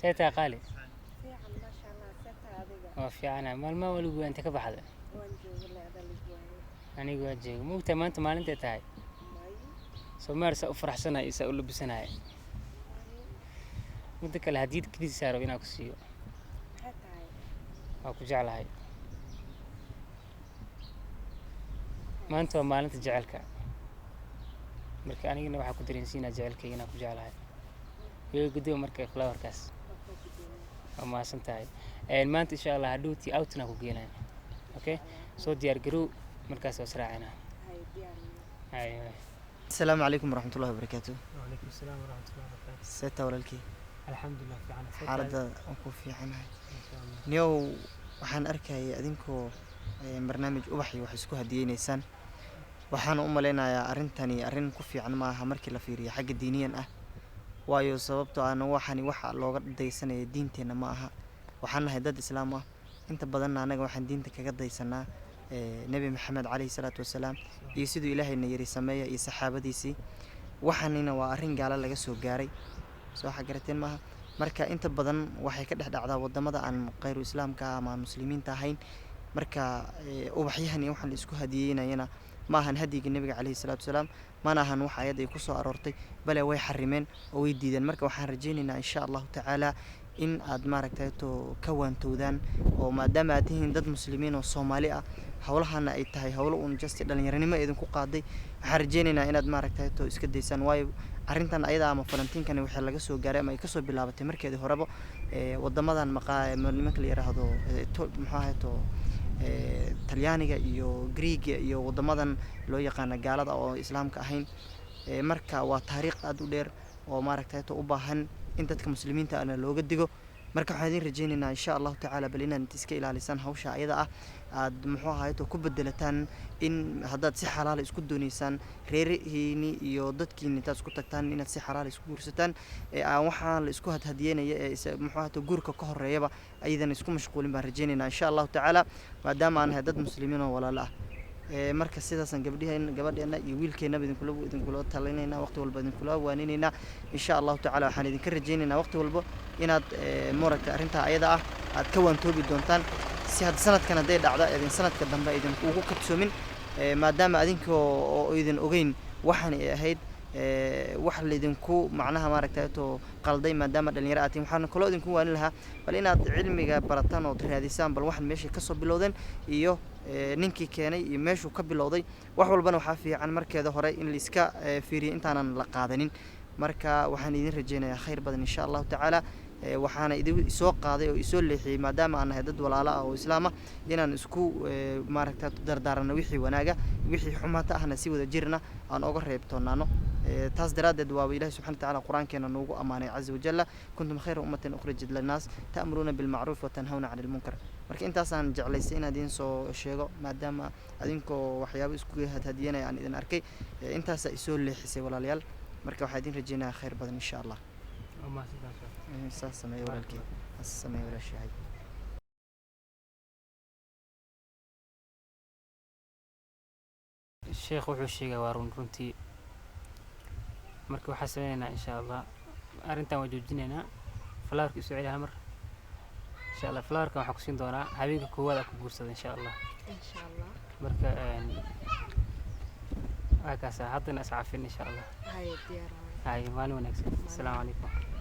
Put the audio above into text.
See tahay, qaali? Fiican, maasha Allah. See tahay adiga? Waa fiicana. Maalmaha waligu waa inta ka baxda? Waan jooga le, adaa lagu waayay. Aniga waa jooga. Ma ogtahay maanta maalintay tahay? May. Soomaali saa u faraxsanahay iyo saa u labisanaya. May. Midda kale, hadiyad keliisa rabo inaan ku siiyo. Maxay tahay? Waa ku jeclahay. Maanta waa maalinta jecelka. Marka anigana waxaa ku dareensiinaa jecelkayga inaan ku jeclahay. Iga gudoob marka flowerkaas. Waa kuu gudoomay. Waa mahadsan tahay. Maanta insha Allah hadhowtii outina ku geenaya. Okay, soo diyaar garow, markaas waa israacinaa. Hay, diyaar. Hay hay. Asalaamu calaykum waraxmatullahi wabarakaatu. وعليكم السلام ورحمة الله وبركاته. Seeta, walaalkii? الحمد لله في عنا. Xaaladda waan ku fiicanahay. إن شاء الله. Niyow, waxaan arkayay adinkoo barnaamij ubax iyo wax isku hadiyeynaysaan. Waxaan u malaynayaa arrintani arrin ku fiican maaha markii la fiiriyo xagga diiniyan ah, waayo sababtoo ahna waxani waxa looga daysanaya diinteenna ma aha. Waxaan nahay dad islaam ah. Inta badanna annaga waxaan diinta kaga daysanaa Nebi Maxamed caleyhi salaatu wasalaam iyo siduu Ilaahayna yiri sameeya iyo saxaabadiisii. Waxanina waa arrin gaala laga soo gaaray. Soo waxa garateen maaha. Marka inta badan waxay ka dhex dhacdaa wadamada aan khayru islaamka ah ama aan muslimiinta ahayn. Marka ubaxyahan iyo waxaan la isku hadiyeynayana ma ahan hadyiga Nebiga caleyhi salaatu wasalaam, mana ahan wax ayad ay kusoo aroortay, bale way xarimeen oo way diideen. Marka waxaan rajaynaynaa insha Allahu tacaala in aad maaragtay to ka waantowdaan, oo maadaama aad tihiin dad muslimiin oo Soomaali ah, howlahana ay tahay howlo uun just dhalinyaranimo idinku qaaday. Waxaan rajaynaynaa inaad maaragtay to iska daysaan, waayo arrintan ayada ama falantiinkani waxaa laga soo gaaray ama ay kasoo bilaabatay markeedii horeba wadamadan maqaa nimanka la yiraahdo muxuu ahay to Talyaaniga iyo Greega iyo wadamadan loo yaqaana gaalada oo islaamka ahayn. Marka waa taariikh aad u dheer oo maaragtay to u baahan in dadka muslimiinta ana looga digo. Marka waxaan idin rajaynaynaa insha Allahu tacaala bal inaad iska ilaalisaan hawsha ayada ah, aad muxuu ahaay to ku bedelataan in haddaad si xalaala isku dooneysaan reerihiini iyo dadkiini intaad isku tagtaan inaad si xalaala isku guursataan, ee aan waxaan la isku hadhadiyeynaya ee muxuu ahaay to guurka ka horeeyaba ayadana isku mashquulin baan rajaynaynaa insha Allahu tacaala, maadaama aan nahay dad muslimiin oo walaalo ah. Marka sidaasaan gabdhiheen, gabadheena iyo wiilkeennaba idinkula talinaynaa, waqti walba idinkula waaninaynaa insha Allahu tacaala. Waxaan idinka rajaynaynaa waqti walba inaad maaragtay arrintaa ayada ah aad ka waantoobi doontaan, si had sanadkan hadday dhacda idin sanadka dambe idin ugu kadsoomin, maadaama adinka oo idin ogeyn waxaan ay ahayd wax laydinku macnaha maaragtay to qalday, maadaama dhalinyaro aad tihiin. Waxaan kaloo idinku waanin lahaa bal inaad cilmiga barataan ood raadisaan bal waxan meeshay kasoo bilowdeen iyo ninkii keenay iyo meeshuu ka bilowday. Wax walbana waxaa fiican markeeda hore in laiska fiiriyo intaanan la qaadanin. Marka waxaan idin rajaynayaa khayr badan insha Allahu tacaala. Waxaana idin isoo qaaday oo isoo leexiyey, maadaama aan nahay dad walaalo ah oo islaam ah, inaan isku maaragta dardaarano wixii wanaaga, wixii xumaanta ahna si wada jirna aan oga reebtoonaano. Taas daraaddeed waaba Ilahi subxana watacaala qur-aankeena noogu ammaanay caza wajalla: "Kuntum khayra ummatin ukhrijat linnaas ta'muruuna bilmacruuf watanhawna cani lmunkar." Marka intaasaan jeclaystay inaan idin soo sheego, maadaama adinkoo waxyaabo isku hadhadiyanaya aan idin arkay. Intaasaa isoo leexisay, walaalayaal. Marka waxaa idin rajaynayaa khayr badan insha Allah. Waa mahadsantahay, sheekh. Saas sameeya, walaalkii, saas sameeya, walaashahay. Sheekh wuxuu sheegay waa run runtii. Marka waxaa sameynaynaa insha Allah arrintan waa joojinaynaa. Flowerka isoo celi hal mar insha Allah. Flowerkan waxaan kusiin doonaa habeenka koowaad aa ku guursada insha Allah. Insha Allah. Marka waa kaasa. Haddana iscafin insha Allah. Hay, diyaar waay. Hay, maalin wanaagsan. Asalaamu calaykum.